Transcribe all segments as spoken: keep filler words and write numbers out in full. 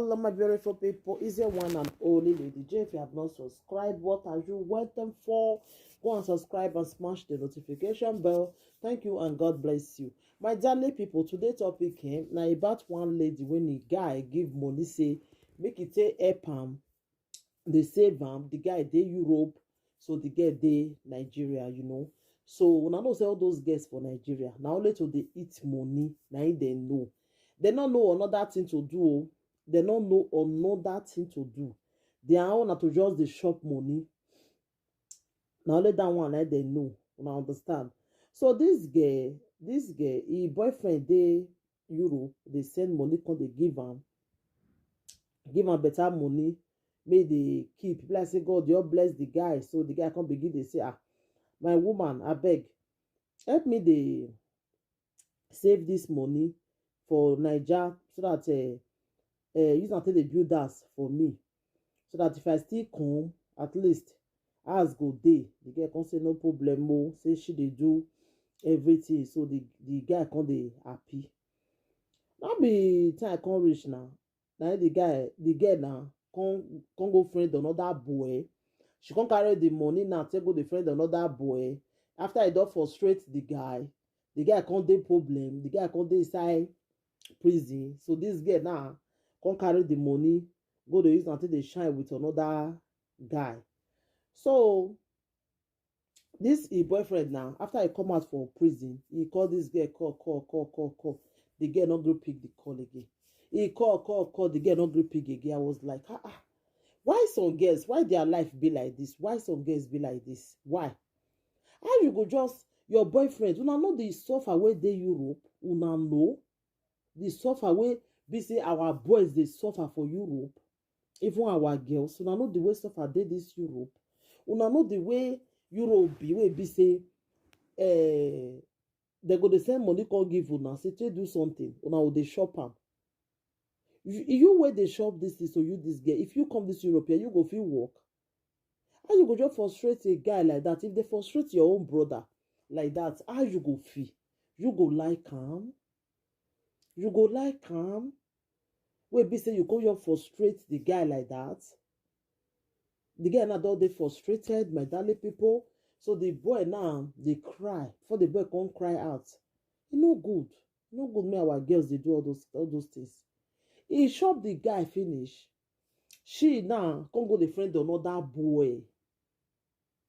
Hello, my beautiful people. It's your one and only Lady J. If you have not subscribed, what are you waiting for? Go and subscribe and smash the notification bell. Thank you and God bless you. My darling people, today topic came now about one lady when the guy give money, say, make it take help am, they save am. The guy dey Europe, so the girl dey Nigeria, you know. So una know say all those girls for Nigeria, na only to dey eat money, na im dem know. Dem no know another thing to do o. Dem no know another thing to do. Their own na to just dey chop money. Na only that one na dem know. Una understand? So this girl, this girl, him boyfriend dey Europe, dey send money come dey give am, give am better money, make dey keep. Be like say God just bless the guy, so the guy come begin dey say, ah, my woman, abeg, help me dey save this money for Naija, so that uh, uh, use am take dey build house for me, so that if I still come, at least house go dey. The girl come say no problem o, say she dey do everything, so the the guy come dey happy. No be time come reach now, na the guy, the girl now come come go friend another boy. She come carry the money now take go dey friend another boy. After e don frustrate the guy, the guy come dey problem, the guy come dey inside prison. So this girl now come carry the money, go dey use am take dey shine with another guy. So this him boyfriend now, after he come out for prison, he call this girl, call, call, call, call, call. The girl no gree pick the call again. He call, call, call. The girl no gree pick again. I was like, ah, ah. Why some girls, why their life be like this? Why some girls be like this? Why? How you go just, your boyfriend, una know the suffer wey dey Europe, una know the suffer wey be say our boys dey suffer for Europe, even our girls. Una know the way suffer dey this Europe. Una know the way Europe be, wey be say eh, dem go dey send money come give una, say take do something, una go dey chop am. You, you wey dey chop this thing, so you, this girl, if you come this Europe here, you go fit work? How you go just frustrate a guy like that? If they frustrate your own brother like that, how you go feel? You go like am? You go like am? Wey be say you come just frustrate the guy like that? The guy now don dey frustrated, my darling people. So the boy now dey cry. Before the boy come cry out, e no good. E no good make our girls dey do all those, all those things. He chop the guy finish. She now come go dey friend another boy.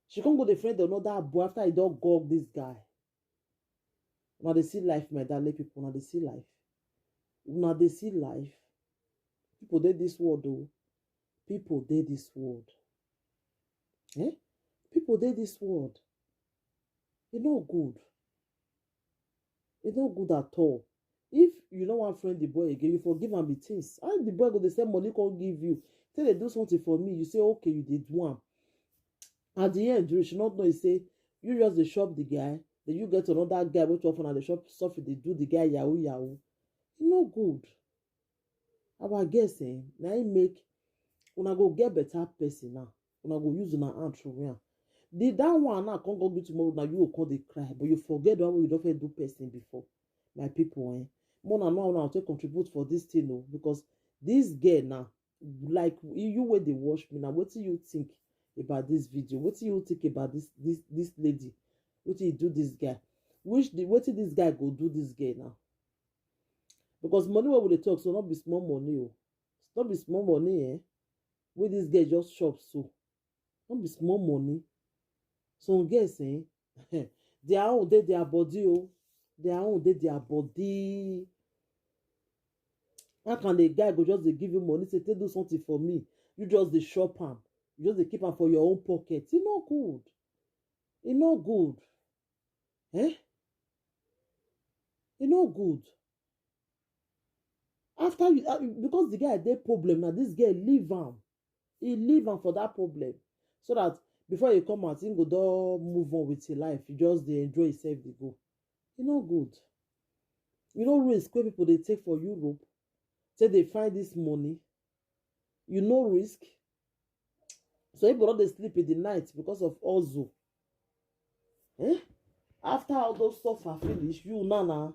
She come go dey friend another boy after he don gog this guy. Una dey see life, my darling people. Una dey see life. Una dey see life. People dey this world o. People dey this world. Eh? People dey this world. E no good. E no good at all. If you no wan friend the boy again, you for give am the things. How the boy go dey send money come give you, say dey do something for me, you say okay, you dey do am. At the end reach, you no know, you say you just dey chop the guy, then you get another guy wey twelve una dey chop stuff, dey do the guy yahoo yahoo. E no good. Our girls, eh, na im make una go get better person now. Una go use una hand throw am. The that one now come go be tomorrow, now you go come dey cry, but you forget the one wey you don first do person before. My people, eh, more na now una take contribute for this thing o, because this girl now, like you wey dey watch me now, wetin you think about this video? Wetin you think about this this this lady? Wetin you do this guy? Which the wetin this guy go do this girl now? Because money wey we dey talk so no be small money o. No be small money, eh? Wey this girl just chop so. No be small money. Some girls, eh? Their own dey their body o. Their own dey their body. How can the guy go just dey give you money, say take do something for me? You just dey chop am. You just dey keep am for your own pocket. E no good. E no good. Eh? E no good. After you, uh, because the guy dey problem now, this girl leave am. He leave am for that problem, so that before he come out, he go don move on with his life. He just dey enjoy himself dey go. E no good. You know risk wey people dey take for Europe, say they find this money. You know risk. So people don dey sleep in the night because of hustle. Eh? After all those suffer finish, you now now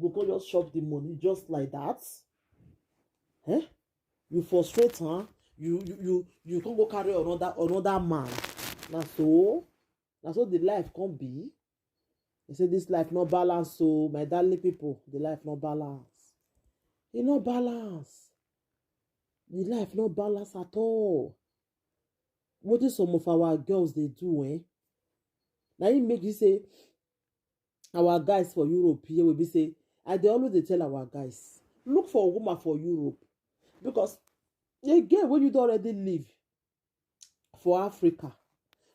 go go just chop the money just like that. Eh? You frustrate, huh? You you you you can't go carry another another man. Now so, now so the life can't be. They say this life not balance, so my darling people, the life not balance. It not balance. The life not balance at all. What is some of our girls they do, eh? Now it make you say our guys for Europe here will be say, I they always they tell our guys, look for a woman for Europe, because a girl when you don't already live for Africa,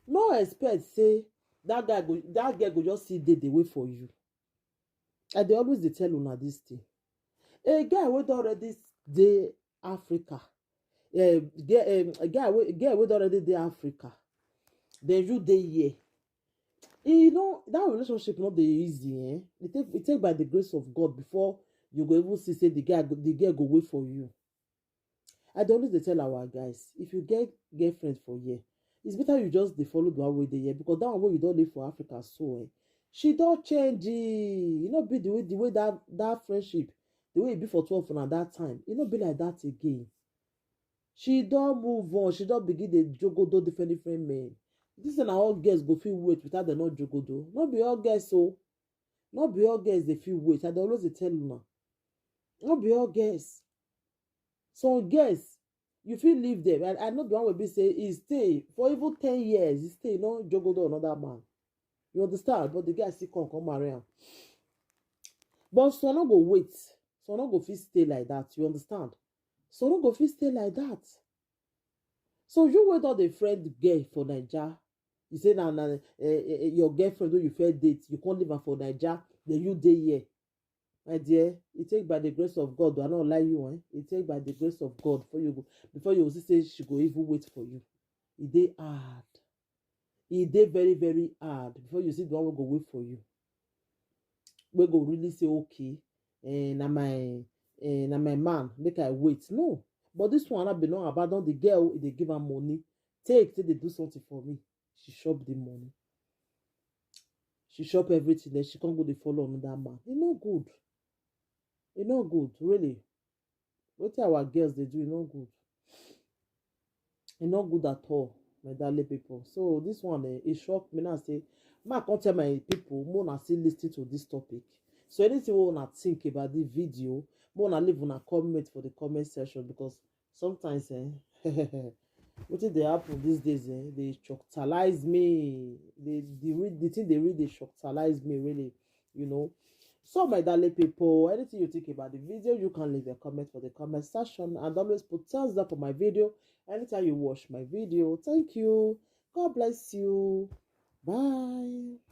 no expect say that guy go that girl go just see the way for you. I they always they tell una this thing. A guy wey don already dey Africa, eh, get um, a guy wey get wey don already dey Africa, then you dey here. You know that relationship not the easy, eh? It take it take by the grace of God before you go even see say the guy go- the girl go wait for you. I dey always dey tell our guys, if you get girlfriend for here, it's better you just dey follow the one wey dey here, because that one wey you don live for Africa so, eh, she don change. E no be the way the way that that friendship, the way e be for twelve na that time, e no be like that again. She don move on. She don begin dey jogodo different different men. This na all girls go fit wait without dem not jogodo. No be all girls so. No be all girls dey fit wait. I dey always dey tell una. No be all girls. Some girls, you fit leave them. I, I know the one wey be say e stay for even ten years. E stay no jogodo another man. You understand? But the guy still come come marry am. But some no go wait. Some no go fit stay like that. You understand? Some no go fit stay like that. So you wey don dey friend girl for Naija, you say na na eh, eh, eh, your girlfriend wey you first date, you come leave am for Naija, then you dey here. My dear, e take by the grace of God. I no lie you, eh? E take by the grace of God before you go before you see say she go even wait for you. E dey hard. E dey very very hard before you see the one wey go wait for you. Wey go really say okay, eh, na my eh, na my man, make I wait. No, but this one I be no abandon the girl. E dey give her money, take take dey do something for me. She chop the money. She chop everything. Then she can't go dey follow another man. E no good. E no good, really. Wetin our girls dey do, e no good. E no good at all, my darling people. So this one, eh, e shock me now. Say, ma come tell my people, mo na still listen to this topic. So anything we wanna think about the video, mo na leave una comment for the comment section, because sometimes, eh, wetin dey happen these days, eh, they choctalize me. The the re- the thing they read they choctalize me, really, you know. So my darling people, anything you think about the video, you can leave a comment for the comment section, and always put thumbs up for my video anytime you watch my video. Thank you. God bless you. Bye.